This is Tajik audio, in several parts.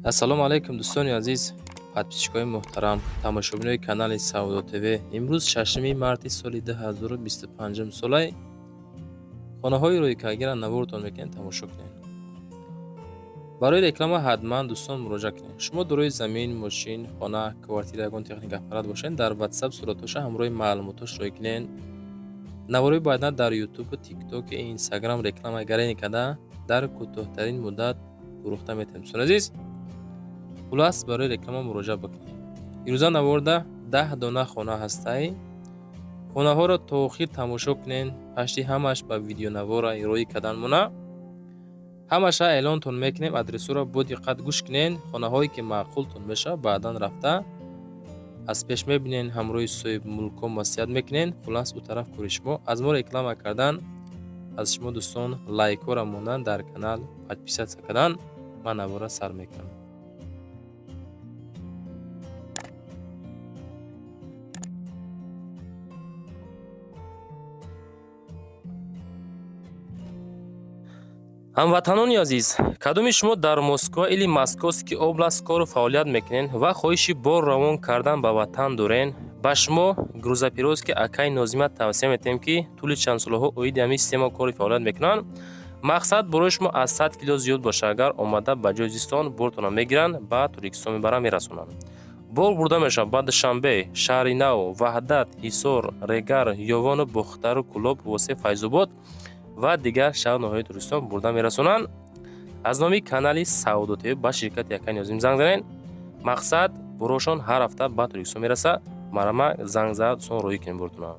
Ассалому алайкум, дӯстони азиз, подписчикои муҳтарам, тамошобинои канали Савдо ТВ. Имрӯз 6 марти соли 2025 солай хонаҳои рӯйкаргиро навортон мекунем, тамошо кунем. Барои реклама ҳатман, дӯстон, муроҷиат кунед. Шумо дорои замин, мошин, хона, квартира, ягон техника, аппарат бошед, дар WhatsApp суратҳоша ҳамроҳи маълумотош рӯй кунед. Наворои баъдан дар YouTube, TikTok, Instagram реклама гарени карда, дар кӯтоҳтарин муддат фурӯхта метавонем. Дӯстони азиз, хулас, барои реклама муроҷиат бикунед. Ирӯза наворда 10 дона хона ҳастай. Хонаҳоро то охир тамошо кунед, пашти ҳамаш ба видеонавора роӣ кардан мона. Ҳамаша эълонтон мекунем, адресҳоро бо диққат гӯш кунед. Хонаҳое ки маъқултон мешавад, баъдан рафта аз пеш мебинен, ҳамроҳи соҳибмулкҳо маслиҳат мекунед. Хулас, ӯ тараф кори шумо. Аз мо реклама кардан, аз шумо, дӯстон, лайкҳоро мондан, дар канал подписаться кардан. Ман навора сар мекунам. Ҳамватанони азиз, кадоми шумо дар Москва или Московский область кору фаъолият мекунед ва хоҳиши бор равон кардан ба ватан дорен, ба шумо грузоперевозки акаи Нозима тавсия метиҳем, ки тӯли чанд солаҳо оиди ҳамин система кори фаъолият мекунанд. Мақсад, борои шумо аз 100 кило зиёд бошад, агар омада ба ҷои зистон бортонро мегиранд, ба Тоҷикистон мебаранд, мерасонанд. Бор бурда мешавад ба Душанбе, Шаҳри Нав, Ваҳдат, Ҳисор, Регар, Ёвону Бохтару, Кӯлоб, Восеъ, Файзобод ва дигар шаҳру ноҳияи Тоҷикистон бурда мерасонанд. Аз номи канали Савдо ТВ ба ширкати акаи Нозим занг занед. Мақсад, борошон ҳар ҳафта ба Тоҷикистон мерасад. Марама занг зад, дӯстон, роҳӣ кунем бортона.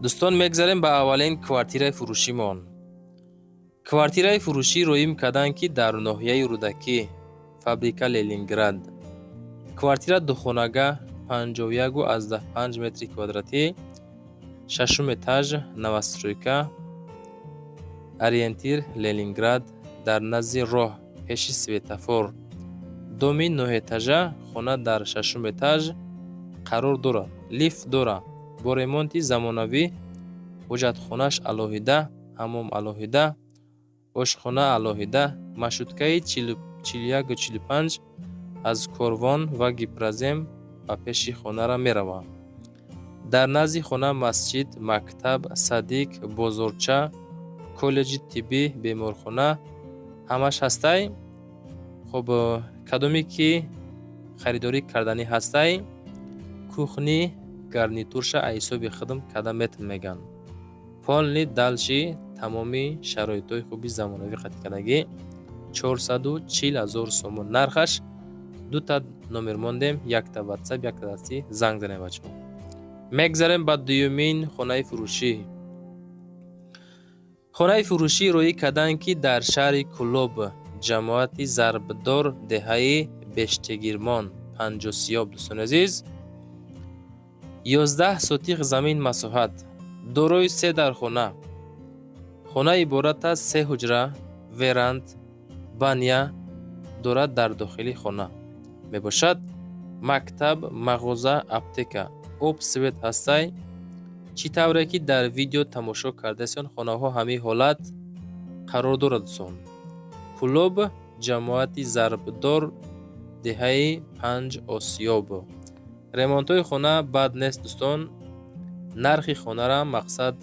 Дӯстон, мегзарем ба аввалин квартираи фурӯшимон. Квартираи фурӯшӣ роим карданд, ки дар ноҳияи Рӯдакӣ, фабрика Ленинград. Квартира духонага, 51,5 метри квадратӣ, шашум этаж, новостройка, ориентир Ленинград, дар назди роҳ, пеши светофор. Доми нӯҳэтажа, хона дар шашум этаж қарор дорад, лифт дорад, бо ремонти замонавӣ, ҳоҷатхонааш алоҳида, ҳаммом алоҳида, ошхона алоҳида, маршруткаи 41-45 аз Корвон ва Гипрозем ба пеши хонара меравад. Дар назди хона масҷид, мактаб, садик, бозорча, коллеҷи тиббӣ, беморхона ҳамаш ҳастай. Хуб, кадоме ки харидорӣ карданӣ ҳастай, кухни гарнитурша аз ҳисоби худам карда метавон, мегӯянд. Полный дальше тамоми шароитҳои хуби замонавӣ қатъ кардагӣ, 440 000 сомон нархаш. Дута номер мондем, якта ватсап, якта дастӣ, занг занем, бачаҳо. Мегзарем ба дуюмин хонаи фурӯшӣ. Хонаи фурӯшӣ роӣ карданд, ки дар шаҳри Кӯлоб, ҷамоати Зарбдор, деҳаи Бештегирмон, Панҷосиёб. Дӯстони азиз, 11 сотих замин масоҳат, дорои се дархона. Хона иборат аз се ҳуҷра, веранд, баня дорад, дар дохили хона мебошад. Мактаб, мағоза, аптека, об, свет ҳастай. Чӣ тавре ки дар видео тамошо кардаистон, хонаҳо ҳамин ҳолат қарор дорад, дӯстон. Кӯлоб, ҷамоати Зарбдор, деҳаи Панҷ Осиёб. Ремонтҳои хона бад нест, дӯстон. Нархи хонара, мақсад,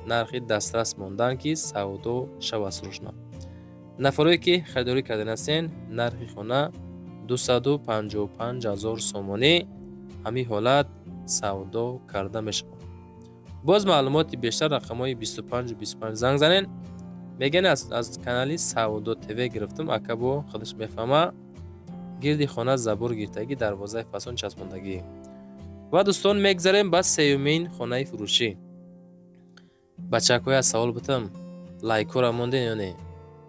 нархи дастрас мондан, ки савдо шавад срочно. Нафарое ки харидорӣ кардан ҳастен, нархи хона 255 000 сомонӣ, ҳамин ҳолат савдо карда мешавад. Боз маълумоти бештар рақамҳои 25-25 занг занед. Мегӯянд, аз канали Савдо ТВ гирифтам, ака бо худаш мефаҳма. Гирди хона забор гирифтагӣ, дарвозаи фасон часпондагӣ. Ва, дӯстон, мегзарем ба сеюмин хонаи фурӯшӣ. Бачакҳоя, савол бутам, лайкҳоро монден ё не?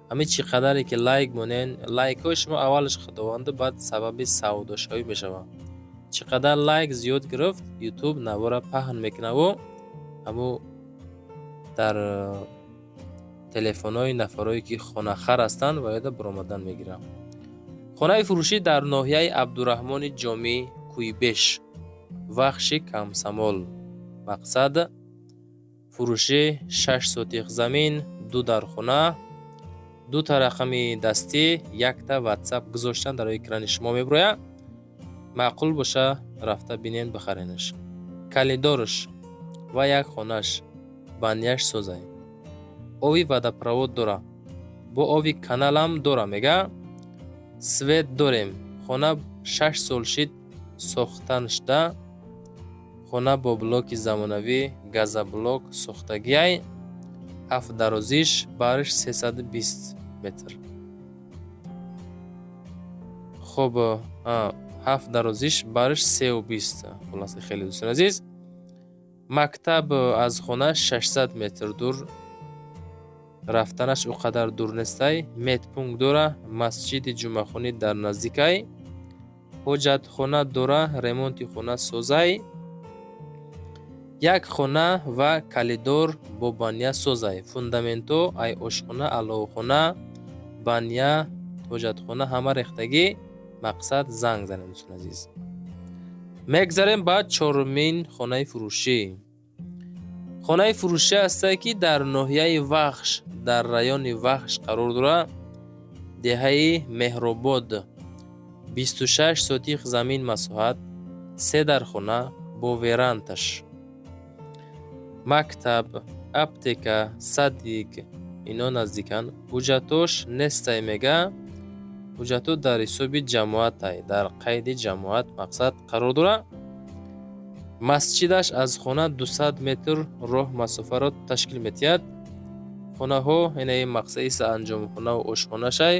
Ҳамин чӣ қадаре ки лайк монен, лайкҳои шумо аввалаш худованду, баъд сабаби савдошавӣ мешавад. Чӣ қадар лайк зиёд гирифт, Ютуб навора паҳн мекунаву ҳамун дар телефонҳои нафарое ки хонахар ҳастанд ва ёда баромадан мегиранд. Хонаи фурӯшӣ дар ноҳияи Абдураҳмони Ҷомӣ, Кӯйбеш, Вахши Комсомол. Мақсад, фурӯши 6 сотих замин, ду дархона. Дута рақами дастӣ, якта WhatsApp гузоштан дар экрани шумо меброяд. Маъқул боша, рафта бинен, бихаренаш. Калидорш ва як хонаш, баняш созай. Ови водопровод дора, бо ови каналам дора, мега. Свет дорем. Хона 6 сол шид сохтаншда. Хона бо блоки замонавӣ, газоблок сохтагиай. 7 дарозиш, барш 320 метр. Хоб, 7 дарозиш, барш 320. Хулоса, хеле, дӯстони азиз. Мактаб аз хона 600 метр дур, рафтанаш ӯ қадар дур нестай. Медпункт дора, масҷиди ҷумъахонӣ дар наздикай, ҳоҷатхона дора, ремонти хона созай. Як хона ва калидор бо баня созай. Фундаменто ай ошхона, аловхона, баня, ҳоҷатхона ҳама рехтагӣ. Мақсад, занг занем, дӯстони азиз. Мегзарем ба чорумин хонаи фурӯшӣ. Хонаи фурӯшӣ ҳастае, ки дар ноҳияи Вахш, дар райони Вахш қарор дорад, деҳаи Меҳробод, 26 сотих замин масоҳат, се дархона бо верандаш, мактаб, аптека, садик ино наздиканд. Ҳуҷҷатош нестай, мега. Ҳуҷҷатҳо дар ҳисоби ҷамоатай, дар қайди ҷамоат, мақсад, қарор дорад. Масҷидаш аз хона 200 метр роҳ масофаро ташкил медиҳад. Хонаҳо инаи мақсади анҷомхонаву ошхонашай,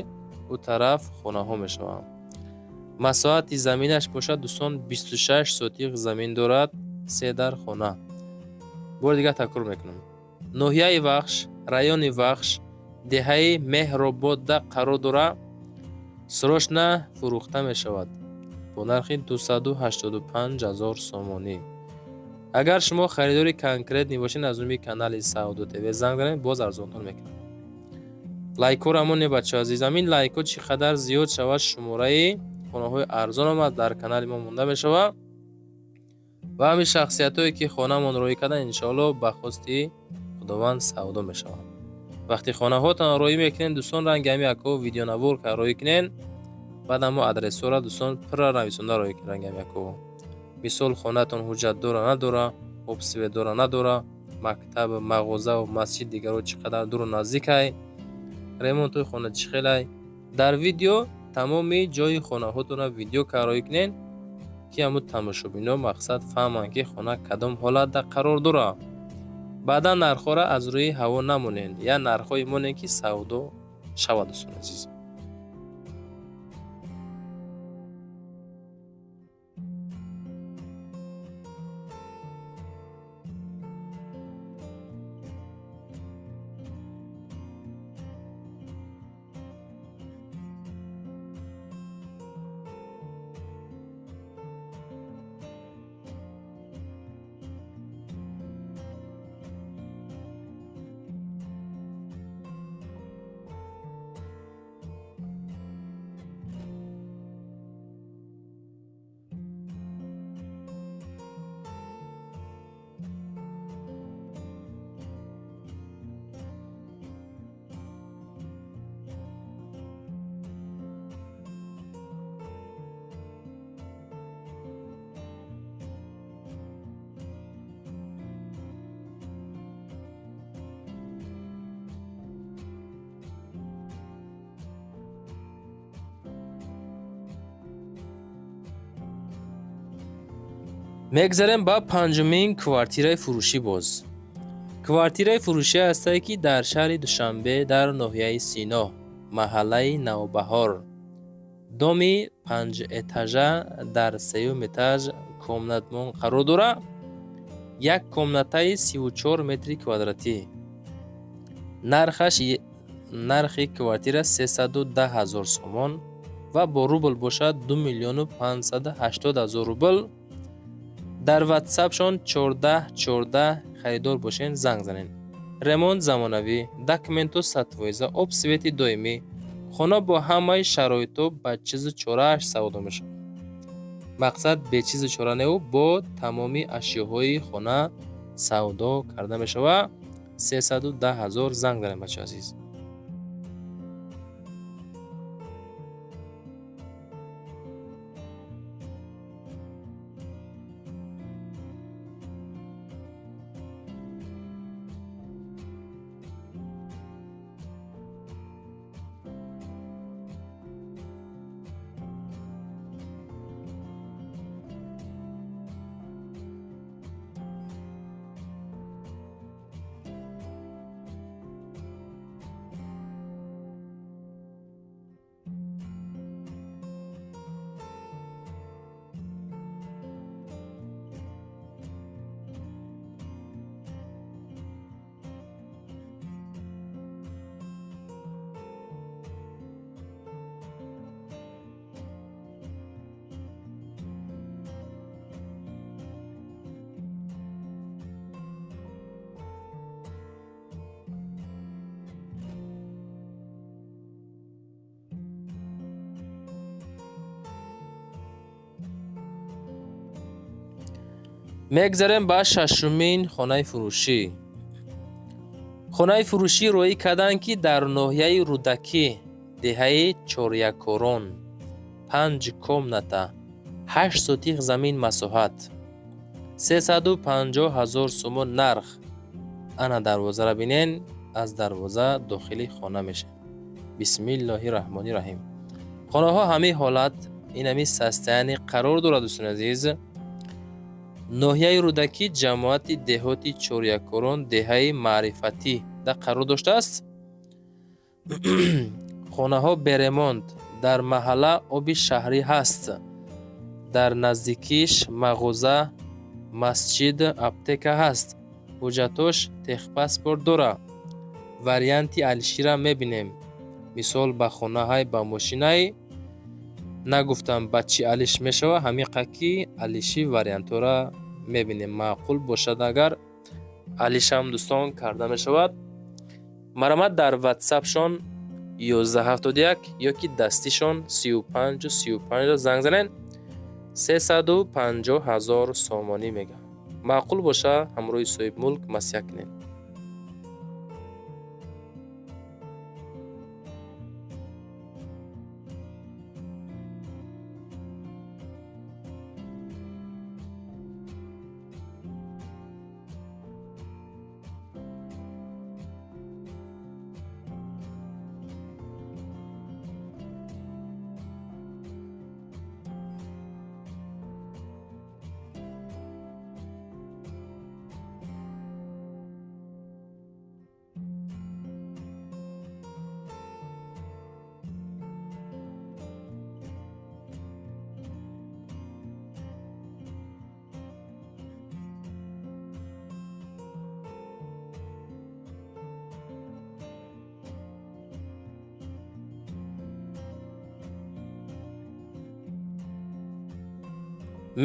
ӯ тараф хонаҳо мешаванд. Масоҳати заминаш бошад, дӯстон, 26 сотих замин дорад, се дар хона. Бори дигар такрор мекунам: ноҳияи Вахш, райони Вахш, деҳаи Меҳрободда қарор дорад. Срочно фурӯхта мешавад бо нархи 285 ҳазор сомонӣ. Агар шумо харидори конкретный бошед, аз номи канали Савдо ТВ занг занед, боз арзонтон мекунам. Лайкҳоро монед, бачаҳо азиз. Ҳамин лайкҳо чӣ қадар зиёд шавад, шумораи хонаҳои арзон омад дар канали мо монда мешавад ва ҳамин шахсиятҳое, ки хонамон роҳӣ карданд, иншоалло, ба хости Худованд савдо мешаванд. Вақте хонаҳотонро роҳӣ мекунед, дӯстон, ранги ҳамин якҳо видеонавор роҳӣ кунед, баъд ҳамо адресҳоро, дӯстон, пурра нависонда роҳӣ кунед. Ранги ҳамин якҳо, мисол, хонатон ҳуҷҷат дора, надора, об, свет дора, надора, мактаб, мағозаву масҷид, дигарҳо чӣ қадар дуру наздикай, ремонтҳои хона чӣ хелай. Дар видео тамоми ҷои хонаҳотонро видео роҳӣ кунед, ки ҳамун тамошобино, мақсад, фаҳманд, ки хона кадом ҳолатда қарор дорад. Баъдан нархҳоро аз рӯи ҳаво намонед, я нархҳое монед, ки савдо шавад, дӯстони азиз. Мегзарем ба панҷумин квартираи фурӯшӣ. Боз квартираи фурӯшӣ ҳастае, ки дар шаҳри Душанбе, дар ноҳияи Сино, маҳаллаи Навбаҳор, доми панҷэтажа, дар сеюм этаж комнатмон қарор дорад. Як комнатаи 34 метри квадратӣ. Нархаш, нархи квартира 310 ҳазор сомон ва бо рубл бошад 2 миллиону 580 ҳазор рубл. Дар ватсапшон 14 14, харидор бошен, занг занед. Ремонт замонавӣ, документу 100%, об, свети доимӣ. Хона бо ҳамаи шароитҳо, ба чизу чорааш савдо мешавад. Мақсад, бечизу чора неу, бо тамоми ашёҳои хона савдо карда мешавад. 310 ҳазор. Занг занед, бачаҳо азиз. Мегзарем ба шашумин хонаи фурӯшӣ. Хонаи фурӯшӣ роӣ карданд, ки дар ноҳияи Рӯдакӣ, деҳаи Чорякорон, панҷ комната, 8 сотих замин масоҳат, 350 000 сомон нарх. Ана дарвозаро бинен, аз дарвоза дохили хона мешавем. Бисмиллоҳи раҳмони раҳим. Хонаҳо ҳамин ҳолат, инами состояние қарор дорад, дӯстони азиз. Ноҳияи Рӯдакӣ, ҷамоати деҳоти Чорякорон, деҳаи Маърифатӣ да қарор доштааст. Хонаҳо бе ремонт, дар маҳалла оби шаҳрӣ ҳаст, дар наздикиш мағоза, масҷид, аптека ҳаст. Ҳуҷҷатош техпаспорт дора. Варианти алишира мебинем, мисол, ба хонаҳай, ба мошинай. Нагуфтам, ба чӣ алиш мешава, ҳамиқа ки алиши вариантҳоро мебинем. Маъқул бошад агар, алишам, дӯстон, карда мешавад. Марамат дар ватсапшон 1171 ё ки дастишон 35-35 занг занен. 350 000 сомонӣ мегӯяд. Маъқул боша, ҳамроҳи соҳибмулк маслиҳат кунед.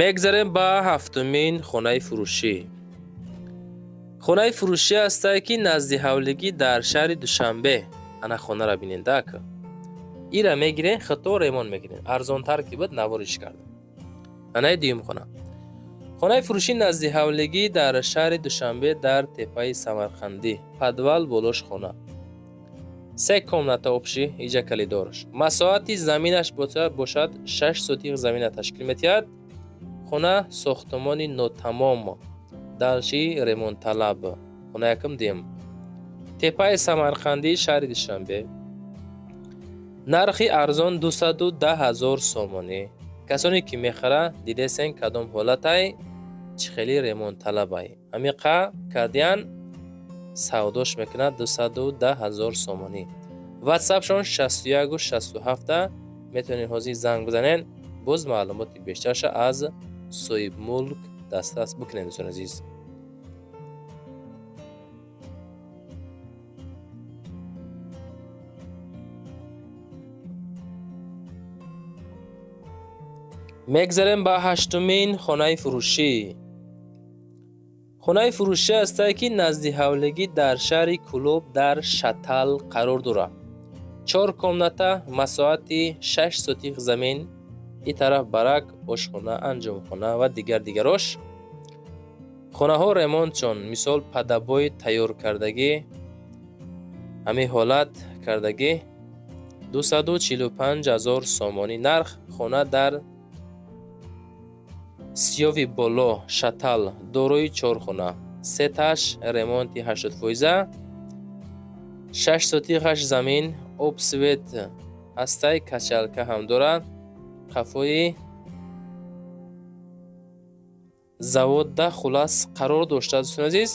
Мегзарем ба ҳафтумин хонаи фурӯшӣ. Хонаи фурӯшӣ ҳастае, ки назди ҳавлигӣ дар шаҳри Душанбе. Ана хонаро бинед, ака. Ира мегирен, хито ремонт мекунед, арзонтар ки буд, навориш кардам. Анаи дуюм хона. Хонаи фурӯшӣ назди ҳавлигӣ дар шаҳри Душанбе, дар теппаи Самарқандӣ, подвал болош хона, се комната общий, иҷа коридораш. Масоҳати заминаш бошад, 6 сотих замина ташкил медиҳад. Хона сохтмони нотамом, дальше ремонтталаб. Хона якум, дуюм, теппаи Самарқандии шаҳри Душанбе. Нархи арзон 210 000 сомонӣ. Касоне ки мехара, дидесен, кадом ҳолатай, чӣ хеле ремонтталабай. Ҳамиқа кардиян, савдош мекунад 210 000 сомонӣ. Ватсапшон 61-67, метавонед ҳозир занг бизанед, боз маълумоти бештарша аз соҳибмулк дастрас бикунед, дӯстони азиз. Мегзарем ба ҳаштумин хонаи фурӯшӣ. Хонаи фурӯшӣ ҳастае, ки назди ҳавлигӣ дар шаҳри Кӯлоб, дар Шатал қарор дорад. Чор комната, масоҳати 6 сотих замин, ин тараф барак, ошхона, анҷомхона ва дигар дигарош. Хонаҳо ремонтшон, мисол, под обои тайёр кардагӣ, ҳамин ҳолат кардагӣ. 245 000 сомонӣ нарх. Хона дар Сиёви Боло, Шатал, дорои чорхона, сеташ ремонти 80%, 6 сотихаш замин, об, свет ҳастай, качалка ҳам дорад. Қафои заводда хулас қарор доштааст, дӯстони азиз.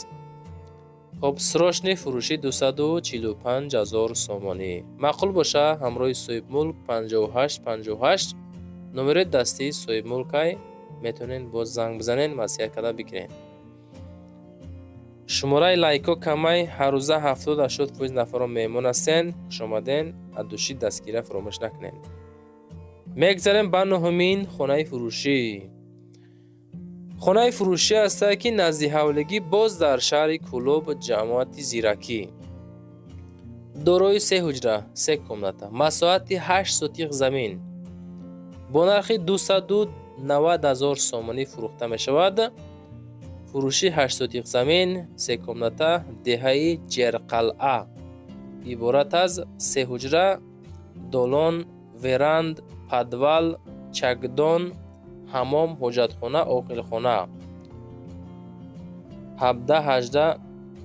Хоб, срочный фурӯшӣ 245 000 сомонӣ. Маъқул боша, ҳамроҳи соҳибмулк 58 58 номерои дастии соҳибмулкай, метавонед боз занг бизанед, маслиҳат карда бигиред. Шумораи лайкҳо камай, ҳаррӯза 70-80% нафарон меҳмон ҳастен. Хушомаден, аз души дастгирия фаромӯш накунед. Мегзарем ба нуҳумин хонаи фурӯшӣ. Хонаи фурӯшӣ ҳастае, ки назди ҳавлигӣ, боз дар шаҳри Кӯлоб, ҷамоати Зиракӣ, дорои се ҳуҷра, се комната, масоҳати 8 сотих замин, бо нархи 290 000 сомонӣ фурӯхта мешавад. Фурӯши 8 сотих замин, се комната, деҳаи Ҷерқалъа, иборат аз се ҳуҷра, долон, веранд, подвал, чакдон, ҳамом, ҳоҷатхона, оқилхона, 17-18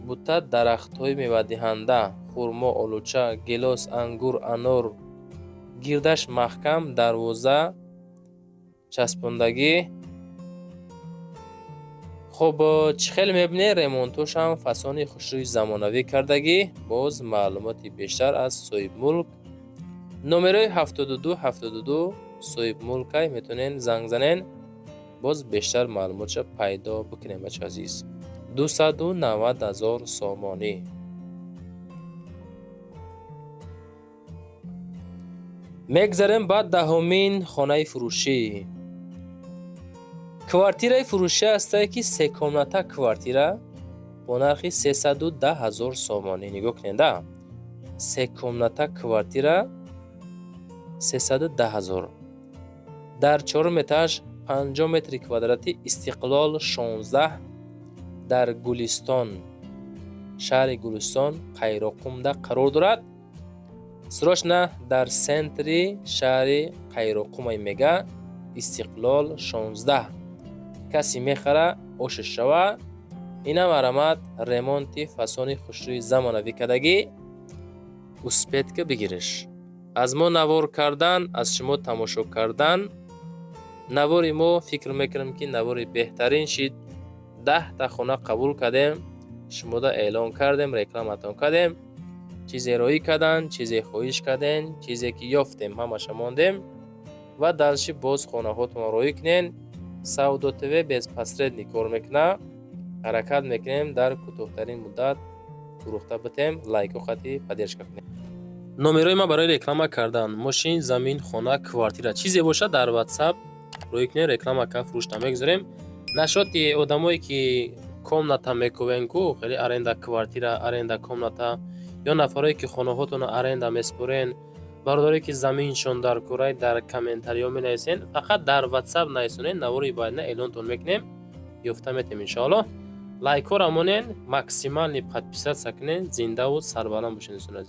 бута дарахтҳои мевадиҳанда: хурмо, олуча, гелос, ангур, анор. Гирдаш маҳкам, дарвоза часпондагӣ. Хуб, чӣ хел мебинед, ремонтошам фасони хушрӯи замонавӣ кардагӣ. Боз маълумоти бештар аз соҳибмулк. Номерои 72 72 соҳибмулкай, метавонед занг занен, боз бештар маълумотша пайдо бикунем. Бачаи азиз, 290 000 сомонӣ. Мегзарем ба 10-умин хонаи фурӯшӣ. Квартираи фурӯшӣ ҳастае, ки секомната квартира бо нархи 310 000 сомонӣ. Нигоҳ кунед, секомната квартира 310 000, дар чорум этаж, 50 метри квадратӣ, Истиқлол 16, дар Гулистон, шаҳри Гулистон, Қайроқумда қарор дорад. Срочно дар центри шаҳри Қайроқумай мега, Истиқлол 16. Касе мехара, ошиш шава. Ина марамат, ремонти фасони хушрӯи замонавӣ кардагӣ. Успеть ка бигириш. Аз мо навор кардан, аз шумо тамошо кардан. Навори мо, фикр мекунам, ки навори беҳтарин шид. 10-та хона қабул кардем, шумода эълон кардем, рекламатон кардем. Чизе роӣ кардан, чизе хоҳиш кардем, чизе ки ёфтем, ҳамаша мондем. Ва дальше боз хонаҳотонро роӣ кунен. Савдо ТВ без посредник кор мекунад. Ҳаракат мекунем, дар кӯтоҳтарин муддат фурӯхта битем. Лайко хати поддержка кунем. Номерои ман барои реклама кардан: мошин, замин, хона, квартира, чизе бошад, дар Ватсап роӣ кунем, реклама ка, фурӯшта мегузорем. Нашоти одамое ки комната мекувен ку, хеле аренда квартира, аренда комната, ё нафарое ки хонаҳотонро аренда меспорен, бародарое ки заминшон дар курай, дар комментариҳо менависен. Фақат дар Ватсап нависонед, навори баъдина эълонтон мекунем, ёфта метем, иншоаллоҳ. Лайкҳоро монен, максимальный подписаться кунен. Зиндаву сарбаланд бошед, дӯстони азиз.